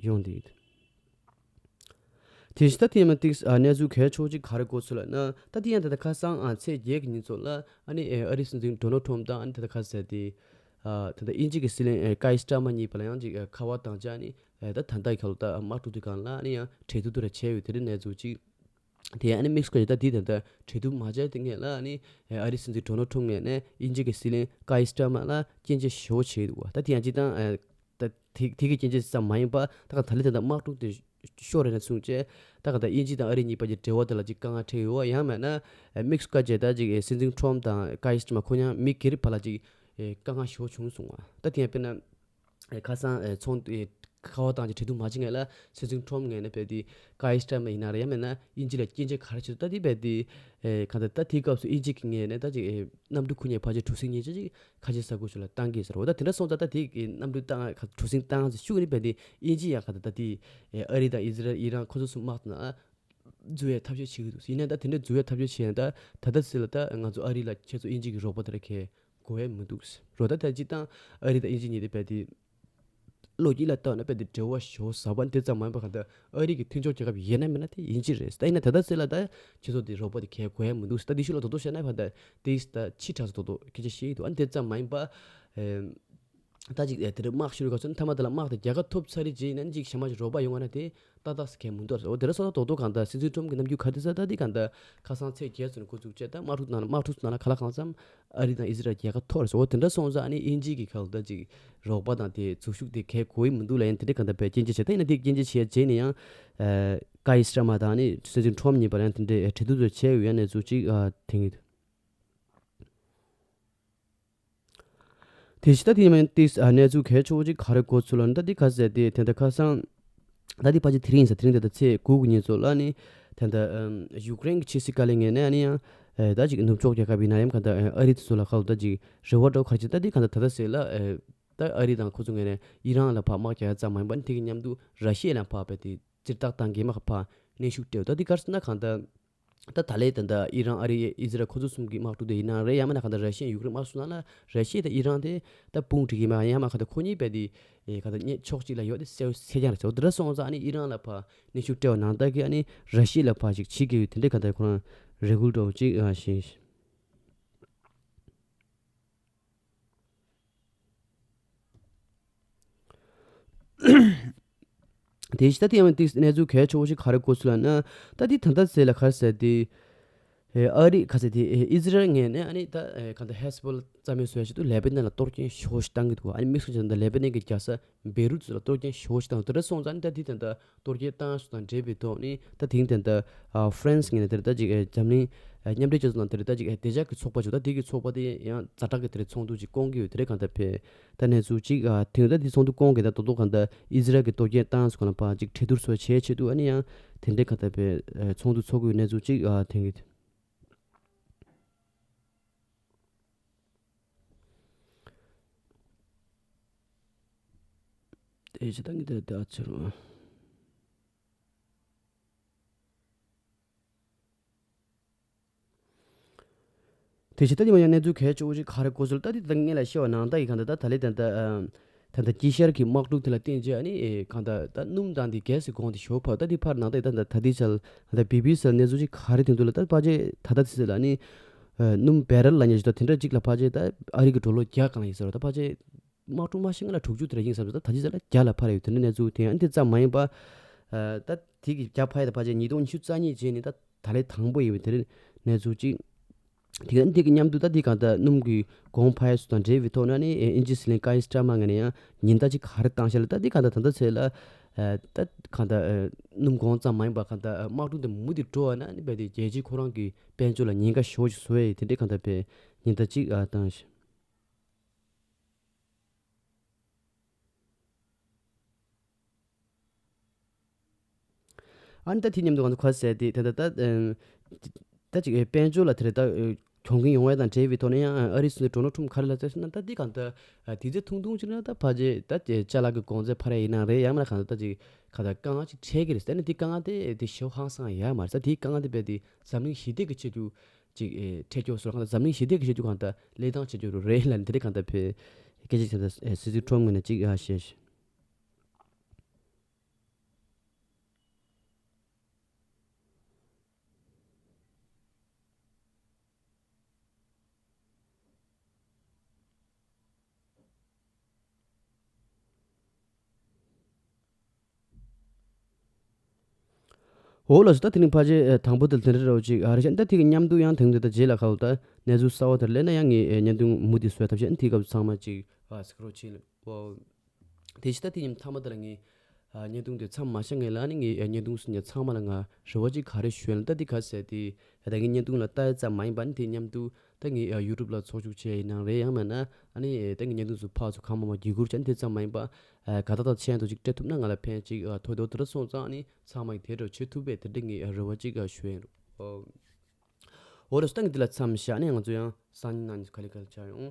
ཡོང་འདུག་དེ་བཞིན་ད་དེ་མ་ཏིག་གནས་ཚུལ་གལ་ཆེ་བོ་གཅིག་ག་རེ་གོ་ཚུལ་ལ་ན་ད་དེ་ཡང་ད་ལྟ་ཁ་སང་ཚེས་བརྒྱད་ཀྱི་ཉིན་ཚོ་ལ་ཨ་ནི་ཨ་རིའི་སྲིད་འཛིན་ཌོ་ནལ་ཊམ་དང་ཨ་ནི་ད་ལྟ་ཁ་ཟེར་དེ་ད་ལྟ་དབྱིན་ཇི་གི་སྲིད་བློན་ཀའི་སི་ཊར་མ་གཉིས་བར་ལ་ཡང་ཅིག་ཁ་པར་དང་ཅ་ནི་ད་ད་ལྟ་གི་ཁ་ལོ་ད་དམག་འཁྲུག་དུས་སྒང་ལ་ཨ་ནི་ཡང་གྲོས་བསྡུར་དུ་ར་བྱས་ཡོད་དེ་རིང་གནས་ཚུལ་གཅིག་དེ་ཡང་ཨ་ནི་དམིགས་སུ་བཀར་ཡོད་ད་དེ་ད་ལྟ་གྲོས་བསྡུར་མ་བྱས་དེ་ངས་ལ་ཨ་ནི་ཨ་རིའི་སྲིད་འཛིན་ཌོ་ནལ་ཊམ་ངོས་ནས་དབྱིན་ཇི་གི་སྲིད་བློན་ཀའི་སི་ཊར་མ་ལ་སྐྱོན་བརྗོད་ཞེ་པོ་བྱས་འདུག་བ། ད་དེ་ཡང་སྤྱིར་བཏང་ད་དེ་དེ་གི་སྐྱོན་བརྗོད་ཙམ་མ་ཡིན་པ་ད་ག་ད་ལི་ད་ལྟ་དམག་འཁྲུག་དེ་ཤོར་རེད་ན་བཟུང་བྱས་ད་ག་ད་དབྱིན་ཇི་དང་ཨ་རི་གཉིས་བར་གྱི་འབྲེལ་བ་དེ་ལ་ཅིག་དཀའ་ངལ་འཕྲད་ཡོད་བ། ཡང་མེད་ན་དམིགས་སུ་བཀར་བྱས་ད་ཅིག་སྲིད་འཛིན་ཊམ་དང་ཀའི་སི་ཊར་མ་ཁོ་ཡང་མི་སྒེར་བར་ལ་ཅིག་དཀའ་ངལ་ཞེ་པོ་བྱུང་སོང་བ། ད་དེ་ཡང་དཔེར་ན། ཨེ་ཁ་སང་ཨེ་ཚོང་ཨེ་ཁ་པར་བཏང་རྗེས་གྲོས་བསྡུར་མ་བྱེད་སྔོན་ལ་སྲིད་འཛིན་ཊམ་ངོས་ནས་བས་དེ་ཀའི་སི་ཊར་མ་ཡིན་ན་རེད་ཡང་མིན་ན་དབྱིན་ཇི་ལ་སྐྱོན་བརྗོད་ག་རེ་བྱེད་ད་དེ་བས་དེ་ཨེ་ག་ད་ད་དེའི་སྐབས་སུ་དབྱིན་ཇི་གི་ངོས་ནས་ད་ཅིག་ཨེ་གནམ་གྲུ་ཁུར་མཁན་ཕལ་ཆེར་གྲུ་གཟིངས་ཉིས་བརྒྱ་ཅིག་ཁ་ཆེ་ས་ཁུལ་ཚོ་ལ་བཏང་གི་ཟེར་བ། ད་དེ་འདྲ་སོང་ཙང་ད་དེ་གི་གནམ་གྲུ་བཏང་གྲུ་གཟིངས་བཏང་ཟེར་ཤུགས་ནི་བས་དེ་དབྱིན་ཇི་ཡང་ག་ད་ད་དེ་ཨེ་ཨ་རི་དང་ཨི་ཟི་རལ་ཨི་རན་ཁོ་ཚོ་གསུམ་དམག་ཏུ་ན་འཛུལ་བའི་ཐབས་ཤེས་བྱེད་ཀྱི་འདུག་ཡིན་ནའི་ད་དེ་འདྲ་འཛུལ་བའི་ཐབས་ཤེས་བྱས་ན་ད་ད་ལྟ་ཟེར་ལ་ད་ང་ཚོ་ཨ་རི་ལ་ཁྱེད་ཚོ་དབྱིན་ཇི་གི་རོགས་པ་དེ་འདྲ་གས་དགོས་ཡ་མི་འདུག་རོ། ད་ད་སྤྱིར་བཏང་ཨ་རི་དང་དབྱིན་ཇི་གཉིས་དེ་བས་དེ་བློ་སྐྱིད་ལ་བལྟས་ན་བས་དེ་འབྲེལ་བ་ཞེ་པོ་ཟབ་པ་དེ་ཙམ་མ་ཡིན་པ་གང་ལྟར་ཨ་རི་གི་མཐུན་ཕྱོགས་རྒྱལ་ཁབ་ཡིན་ན་མིན་ན་དེ་དབྱིན་ཇི་རེད། ད་ཡིན་ན་ད་ལྟ་ཟེར་ལ་ད་ཁྱེད་ཚོ་དེ་རོགས་པ་དེ་གས་དགོས་ཡ་མི་འདུག་ད་དེ་ཤུལ་ལ་དོ་དོ་བཤད་ན་བ་ད་དེ་ད་ཕྱི་དྲགས་སུ་དོ་དོ་སྐད་ཆ་བཤད་ཀྱི་འདུག་ཨ་དེ་ཙམ་མ་ཡིན་པ། ད་ཅིག་དེ་འདྲ་དམག་ཤོར་ག་ཚོད་མཐའ་མ་དེ་ལ་དམག་དེ་རྒྱལ་ཁ་ཐོབ་ཚར་རེད་ཅེས་ཡིན་ན་ཅིག་ཞེ་མ་ཅིག་རོགས་པ་ཡོང་བ་ན་དེ་ཏག་ཏག་སེ་གས་མི་འདུག་ཟེར། འོ་དེ་འདྲ་སོང་ཙང་དོ་དོ་གང་ལྟར་སྲིད་འཛིན་ཊམ་གྱི་རྣམ་འགྱུར་ག་དེ་ཟེར་ད་དེ་གང་ལྟར་ཁ་སང་ཚེས་བརྒྱད་ཚོ་ནས་འགོ་བཙུགས་བྱས་ད་དམག་འཁྲུག་ནང་ལ་དམག་འཁྲུག་ནང་ལ་ག་ལ་གང་འཚམ་ཨ་རི་དང་ཨི་ཟི་རལ་རྒྱལ་ཁ་ཐོབ་རེད་ཟེར། འོ་དེ་འདྲ་སོང་ཙང་ཨ་ནི་དབྱིན་ཇི་གི་ཁ་ལ་ད་ཅིག་རོགས་པ་དང་དེ་འཛུལ་ཞུགས་དེ་གས་དགོས་ཡི་མི་འདུག་ལབ་ཡིན་དེ་འདྲ་གང་ལྟར་བས་སྐྱོན་བརྗོད་བྱས་ད་ཡིན་ན་དེ་སྐྱོན་བརྗོད་བྱས་རྗེས་ནས་ཡང་ཀའི་སི་ཊར་མ་དང་ཨ་ནི་སྲིད་འཛིན་ཊམ་གཉིས་བར་ཡང་དེ་འདྲའི་གྲོས་བསྡུར་ཚོ་བྱས་ཡོད་ཡ་གནས་ཚུལ་ཅིག་ཐོན་གྱི་འདུག་དེ་བཞིན་ད་དེ་མིན་ཏིས་གནས་ཚུལ་གལ་ཆེ་བོ་ཅིག་ག་རེ་གོ་ཚུལ་ལ་ད་འདི་ག་ཟེར་ཏེ་དེ་འདྲ་ཁ་སང་ད་འདི་ཕལ་ཆེར་དེ་རིང་ཡིན་ས་དེ་རིང་ད་ལྟ་ཚེས་དགུ་གི་ཉིན་ཚོ་ལ་ནི་དེ་འདྲ་ཡུཀ་རེན་གྱི་ཕྱི་སྲིད་བཀའ་བློན་ངོས་ནས་ཨ་ནི་ཡང་ད་ཅིག་ནུབ་ཕྱོགས་རྒྱལ་ཁབ་ཡིན་ན་ཡང་ག་ད་ཨ་རི་དེ་ཚོ་ལ་ཁ་ལོ་ད་ཅིག་རེ་བ་འདྲ་བོ་ག་རེ་བྱེད་ད་འདི་ག་ད་ད་ལྟ་ཟེར་ལ་ད་ཨ་རི་དང་ཁོ་ཚོ་ངོས་ནས་ཨི་རན་ལ་ཕར་དམག་རྒྱག་ཡ་ཙམ་མ་ཡིན་པ་ནི་དེ་གི་མཉམ་དུ་ར་ཤི་ཡ་ལ་ཕར་བས་དེ་ཙིར་ཐག་བཏང་གི་མ་ཁ་ཕར་གནོན་ཤུགས་སྤྲད་ད་འདི་ག་རེ་ཟེར་ན་གང་ད། ད་ད་ལན་ད་ད་ཨི་རན་ཨ་རི་ཨི་ཟི་རལ་ཁོ་ཚོ་གསུམ་གྱི་དམག་འཁྲུག་དེ་ཡིན་ན་རེད་ཡང་མིན་ན་གང་ད་ར་ཤི་ཡ་ཡུཀ་རེན་དམག་འཁྲུག་ནང་ལ་ར་ཤི་ཡ་དང་ཨི་རན་དེ་ད་དཔུང་སྒྲིག་གི་མ་ཡང་མ་གང་ད་ཁོ་གཉིས་བས་དེ་ཨེ་གང་ད་གཉེན་ཕྱོགས་གཅིག་ལ་ཡོད་དེ་གསལ་གསལ་རྐྱང་རེད་ཟེར། འོ་དེ་འདྲ་སོང་ཙང་ཨ་ནི་ཨི་རན་ལ་ཕར་གནོན་ཤུགས་སྤྲད་པ་ནང་ལྟར་གྱི་ཨ་ནི་ར་ཤི་ཡ་ལ་ཕར་ཞིག་བྱེད་དགོས་དེ་འདྲའི་གང་ད་ཁོ་རང་རེ་སྐུལ་འདྲ་བོ་ཅིག་ཨ་ཞེས། དེ་བཞིན་ད་དེ་ཡང་ཏིག་གནས་ཚུལ་གལ་ཆེ་བོ་ཞིག་ག་རེ་གོ་ཚུལ་ལ་ན་ད་དེ་ད་ལྟ་ཟེར་ལ་ག་རེ་ཟེར་དེ། ཨ་རི་ག་ཟེར་དེ་ཨི་ཟི་རལ་ངོས་ནས་ཨ་ནི་ད་ག་ད་ཧེ་ཟི་བྷོ་ལ་རྩ་མེད་བཟོ་ཡ་ཆེད་དུ་ལེ་བྷ་ནན་ལ་གཏོར་སྐྱོན་ཞེ་པོ་ཞིག་བཏང་གི་འདུག་ཨ་ནི་དམིགས་སུ་བྱས་ན་ད་ལེ་བྷ་ནན་གྱི་རྒྱལ་ས་བེ་རུད་ལ་གཏོར་སྐྱོན་ཞེ་པོ་ཞིག་བཏང་འདུག་དེ་འདྲ་སོང་ཙང་ཨ་ནི་ད་དེ་ད་ད་གཏོར་སྐྱོན་བཏང་ཞེ་པོ་དང་འབྲེལ་བའི་ཐོག་ནས་ད་དེང་དེ་ད་ཧྥ་རན་སི་ངོས་ནས་དེ་ད་ཅིག་འཛམ་གླིང་ མཉམ་འབྲེལ་རྒྱལ་ཚོགས་ནང་དེ་རེད། ད་ཅིག་བདེ་འཇགས་ཀྱི་ཚོགས་པ་ཅིག་ད་དེ་གི་ཚོགས་པ་དེ་ཡང་ཛ་དྲག་གི་དེ་རེད། ཚོགས་འདུ་ཅིག་བསྐོང་གི་ཡོད། དེ་རེད། གང་ལྟར་བས་ད་གནས་ཚུལ་ཅིག་དེ་ད་དེ་ཚོགས་འདུ་བསྐོང་གི་ད་དོ་དོ་གང་ལྟར་ཨི་ཟི་རལ་གྱི་གཏོར་སྐྱོན་བཏང་སོང་ལ་ཕར་ཅིག་གྲོས་བསྡུར་སོགས་བྱས་ཆེད་དུ་ཨ་ནི་ཡང་དེ་འདྲའི་གང་ལྟར་བས་ཚོགས་འདུ་ཚོགས་དགོས་གནས་ཚུལ་ཅིག་ཐོན་གི། དེ་བྱས་ད་ངས་དེ་ལྟ་ཕྱིར་རོ། དེ་བཞིན་ད་ནི་མ་ཡང་གནས་ཚུལ་གལ་ཆེ་བོ་ཞིག་ག་རེ་གོ་ཚུལ་ད་དེ་ད་ངས་ལ་ཤེས་པ་ནང་ལྟར་གྱི་གང་ལྟར་ད་ད་ལེ་ད་ལྟ་ད་ལྟ་དཀྱིལ་ཤར་གྱི་དམག་འཁྲུག་དེ་ལ་བརྟེན་རྗེས་ཨ་ནི་གང་ལྟར་ད་སྣུམ་དང་དེ་གས་སི་གོང་དེ་ཞོ་ཕར་ད་དེ་ཕར་ནང་ལྟར་ད་ད་ད་དེ་ཆལ་ད་བི་བི་སི་ལ་གནས་ཚུལ་ཞིག་ག་རེ་ཐོན་འདུག་ལ། ད་ཕལ་ཆེར་ད་ད་དེ་ཚོ་ལ་ཨ་ནི་སྣུམ་བེ་རལ་ལ་ཉེ་ཞིག་ད་དེ་འདྲ་ཅིག་ལ་ཕལ་ཆེར་ད་ཨ་རི་གི་ཌོ་ལར་བརྒྱ་གང་ལ་ཡིན་ཟེར་བ་ད་ཕལ་ཆེར། དམག་འཁྲུག་མ་ཤི་ང་ལ་དྲུག་ཅུ་དེ་ར་ཡིན་བསམ་ས་ད་ད་ཅི་ཟེར་ལ་བརྒྱ་ལ་ཕར་ཡོད། དེ་འདྲ་གནས་ཚུལ་དེ་ཡང་དེ་ཙམ་མ་ཡིན་པ། ད་དེ་གི་བརྒྱ་ཕ་ཡི་ད་ཕ་ཆེ་ཉིས་སྟོང་ཉི་ཤུ་རྩ་གཉིས་རྗེས་ནས་ད་ད་ལས་དང་པོ་ཡིན་པའི་དེ་རིང་གནས་ཚུལ་གཅིག་དེ་ག་དེ་གི་མཉམ་དུ་ད་དེ་གང་ལྟར་སྣུམ་གྱི་གོང་འཕར་སུ་དང་འབྲེལ་བའི་ཐོག་ན་ནི་ཨིན་ཇི་སི་ལིང་ཀའི་སི་ཊར་མ་ངས་ནས་ཡང་ཉིན་ལྟར་གཅིག་ག་རེ་བཏང་ཤག་ལ་ད་དེ་གང་ལྟར་ད་ལྟ་ཚེ་ལ། ད་གང་ལྟར་སྣུམ་གོང་ཙམ་མ་ཡིན་པ་གང་ལྟར་དམག་འཁྲུག་དེ་མུ་མཐུད་འགྲོ་བ་ན་ནི་རྦད་དེ་རྒྱལ་སྤྱི་ཁོ་རང་གི་དཔལ་འབྱོར་ལ་ཉེན་ཁ་ཞེ་པོ་ཞིག་བཟོ་ཡས་དེ་འདྲའི་གང་ལྟར་བས་ཉིན་ལྟར་གཅིག་བཏང་ཤག་ཨ་ནི་ད་དེ་མཉམ་དུ་ང་ཚོ་ག་ཟེར་དེ་ད་ད་ད་ད་ཅིག་དཔལ་འབྱོར་ལ་དེ་རེད་ད་གྱོང་གུན་ཡོང་བ་དང་འབྲེལ་བའི་ཐོག་ནས་ཡང་ཨ་རི་སུ་ནས་ཌོ་ནལ་ཊམ་ག་རེ་ལབ་ཟེར་ན་ད་དེ་གང་ལྟར་དུས་ཚོད་ཐུང་ཐུང་ཅིག་ན་ད་ཕལ་ཆེར་ད་ཅ་ལག་གི་གོང་ཚད་འཕར་ཡ་ཡིན་ནའང་རེད། ཡང་མིན་ན་གང་ལྟར་ད་ཅིག་གང་ལྟར་དཀའ་ངལ་ཅིག་འཕྲད་ཀྱི་རེད། ད་ནི་དེ་དཀའ་ངལ་དེ་དེ་ཞེ་པོ་ཧང་སང་ཡ་མ་རེད། ད་དེའི་དཀའ་ངལ་དེ་རྦད་དེ་འཛམ་གླིང་ཞི་བདེ་གི་ཆེད་དུ་ཅིག་ཨེ་འཕྲད་སྐྱོ་སོགས་གང་ལྟར་འཛམ་གླིང་ཞི་བདེ་གི་ཆེད་དུ་གང་ལྟར་ལས་སྟངས་བྱེད་རྒྱུ་རུ་རེད་ལ་འདི་རེད། གང་ལྟར་བས་སྐད་ཆ་དེ་ལྟར་སྲིད་འཛིན་ཊམ་ངོས་ནས་ཅིག་ཨ་བཤད་ཤག་འོ་ལགས་སོ། ད་དེ་རིང་ཕལ་ཆེར་དང་པོ་དེ་དེ་འདྲ་རོ་ཅིག་ཨ་རེ་ཤ་ད་དེ་གི་མཉམ་དུ་ཡང་དེང་དུ་ད་རྗེས་ལ་ཁ་ལོ་ད་གནས་ཚུལ་གསར་བ་དེར་སླེབས་ན་ཡང་ངས་བརྙན་ཐུང་མུ་མཐུད་བཟོས་ཐབས་ཤེས་དེའི་སྐབས་སུ་ཚང་མ་ཅིག་ཨ་སི་ཀྲོ་ཆེན་ལ་འོ། དེ་ཕྱི་ད་དེ་ཉིན་མཐའ་མ་དེ་ལ་ངས་ཨ་བརྙན་ཐུང་དེ་མཚམས་མ་བཞག་ངེས་ལ་ནི་ངས་བརྙན་ཐུང་སུ་ཉ་ཚང་མ་ལ་ང་རེ་བ་ཅིག་ག་རེ་ཞུ་ཡ་ལ་ད་དེ་ག་ཟེར་དེ་ད་ངས་བརྙན་ཐུང་ལ་ལྟ་ཡ་ཙམ་མ་ཡིན་པ་ནི་དེ་མཉམ་དུ། ད་ངས་ཡུ་ཊུབ་ལ་ཚོགས་ཞུགས་བྱས་ཡིན་ནའང་རེད། ཡང་མིན་ན་ཨ་ནི་ད་ངས་བརྙན་ཐུང་ཚོ་ཕར་ཚུར་གང་མང་མང་བརྒྱུད་བསྐུར་བྱས་ནས་དེ་ཙམ་མ་ཡིན་པ་ཨ་ག་ད་ད་ཆེན་དུ་ཅིག་སྤྲད་ཐུབ་ན་ང་ལ་ཕན་ཅིག་ཨ་ཐོགས་དེ་འོ་དེ་འདྲ་སོང་ཙང་ཨ་ནི་ཚང་མ་གིས་དེ་འདྲ་བྱེད་ཐུབ་པས་དེ་འདྲ་ངས་རེ་བ་ཅིག་ཨ་ཞུ་ཡིན་རོ། འོ་རེ་སྟངས་ཀྱི་འདི་ལ་མཚམས་བཞག་ནས་ང་ཚོ་ཡང་སང་ཉིན་གནངས་ཉིན་ག་ལེ་ག་ལེ་ཆགས་ཡོང་